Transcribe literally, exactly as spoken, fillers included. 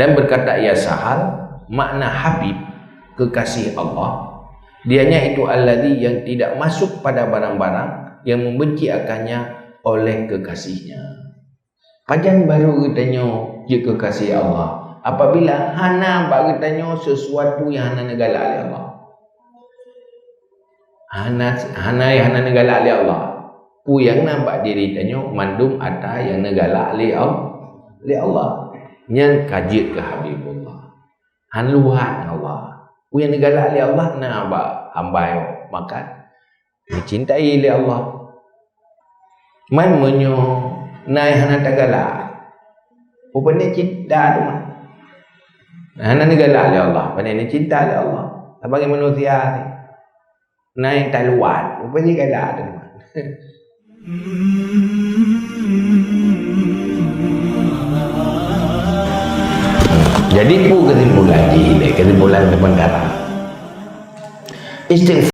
Dan berkata ia Sahal, makna habib, kekasih Allah, dianya itu alladzi yang tidak masuk pada barang-barang yang membenci akannya oleh kekasihnya. Pajan baru geutanyoe jeuet kekasih Allah? Apabila hana bak geutanyoe sesuatu yang hana neugalak lé Allah. Hana, hana nyang hana neugalak lé Allah. Peue nyang na bak diri tanyoe mandum atra nyang neugalak lé Al-, lé Allah. Nyan ka jeuet keu Habibullah. Han luwat ngon Allah. Peue nyang neugalak lé Allah na bak hamba nyoe, maka neucintai lé Allah. Man meunyoe na nyang hana tagalak, oh, pane cinta teuma. Hana neugalak lé Allah, pane neucinta lé Allah. Sabagai manusia ni, na nyang taluwat, oh, pane galak teuma. Jadi, peue kesimpulan jih ilée, kesimpulan sementara? Istighfar